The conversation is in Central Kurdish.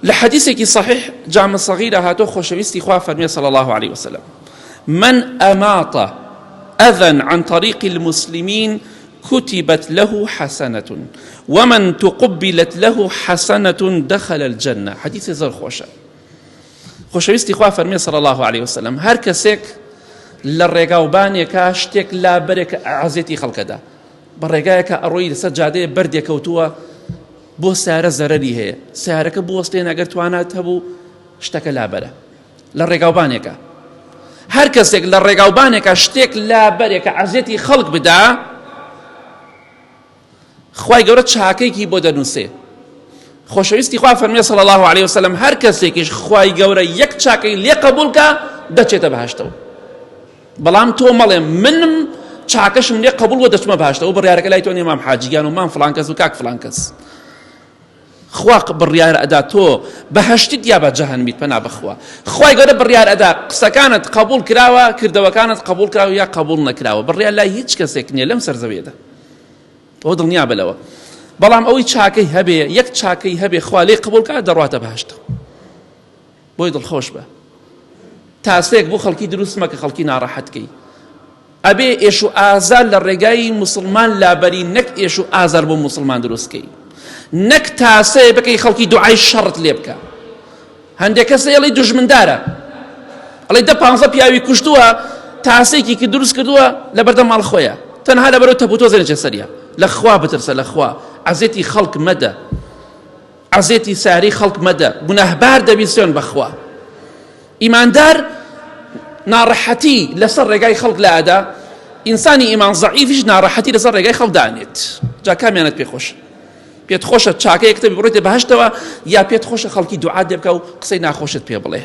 لە حەدیسێکی صحیح جامع صغیرە هاتۆ خۆشەویستی خوا فەرمێ صلی الله علیه وسلم من أماط أذى عن طريق المسلمين كتبت له حسنة ومن تقبلت له حسنة دخل الجنة حديث زۆر خۆشە خۆشەویستی خوا فەرمی صلی الله عليه وسلم هەر کەسێک لە ڕێگاوبانێکا شتێک لا بەرێک عزیەتی خەڵکەدا بە ڕێگایەکە ئەڕۆی لەسەر جادەیە بەردێک کەوتووە بۆ سارە زەرەری هەیە سارەکە بوەستێن ئەگەر توانات هەبوو شتەکە لابەرە لە ڕێگاوبانێکە هەر کەسێک لە ڕێگاوبانێکە شتێک لابەرێکە عەزێتی خەڵک بدا خوای گەورە چاکەیەکی بۆ دەنووسێ خۆشەویستی خوا فەرمی صلی الله علیه وسلم هەر کەسێکیش خوای گەورە یەک چاکەی لێ قبول کە دەچێتە بەهشتەوە بەڵام تۆ مەڵێ منم چاکەشم لێ قبول بۆ دەچمە بەهشتەوە بڕیارەکە لای تۆ نیە مام حاجیگیان و مام فڵان کەس و کاک فڵان کەس خوا بڕیار ئەدا تۆ بەهشتیت یا بە جەهەنمیت پەنا بەخوا خوای گەورە بڕیار ئەدا قسەکانت قبول کراوە کردەوەکانت قبول کراوە یا قبول نەکراوە بڕیار لای هیچ کەسێک نییە لەم سەرزەویەدا ئەوە دڵنیا بە لەوە بەڵام ئەوەی چاکەی هەبێ یەک چاکەی هەبێ خوا لێی قبول کا دەڕواتە بەهشت بۆی دڵخۆش بە تاسێک بۆ خەڵکی دروست مەکە خەڵکی ناڕەحەت کەی ئەبێ ئێش و ئازار لە ڕێگای موسڵمان لابەری نەک ئێش و ئازار بۆ موسڵمان دروست کەی نەک تاسەیە بکەی خەڵکی دوعای شەڕت لێ بکە هەندێک کەس ئەڵێ دوژمندارە ئەڵێ دە پانزە پیاوی کوشتووە تاسێکی کە دروست کردووە لە بەردەم ماڵ خۆیە تەنها لەبەرەوە تەپوتۆزێ نەچێ سەریە لە خوا بترسە لە خوا عەزێتی خەڵک مەدە عەزێتی ساری خەڵک مەدە گوناهبار دەبی سوێن بەخوا ئیماندار ناڕەحەتی لەسەر ڕێگای خەڵک لادا ئینسانی ئیمان زەعیفیش ناڕەحەتی لەسەر ڕێگای خەڵک دانێت جا کامیانت پێ خۆشە پێت خۆشە چاکەیەک تەبی بڕۆیتە بەهشتەوە یا پێت خۆشە خەڵکی دوعات لێ بکە و قسەی ناخۆشت پێ بڵێ؟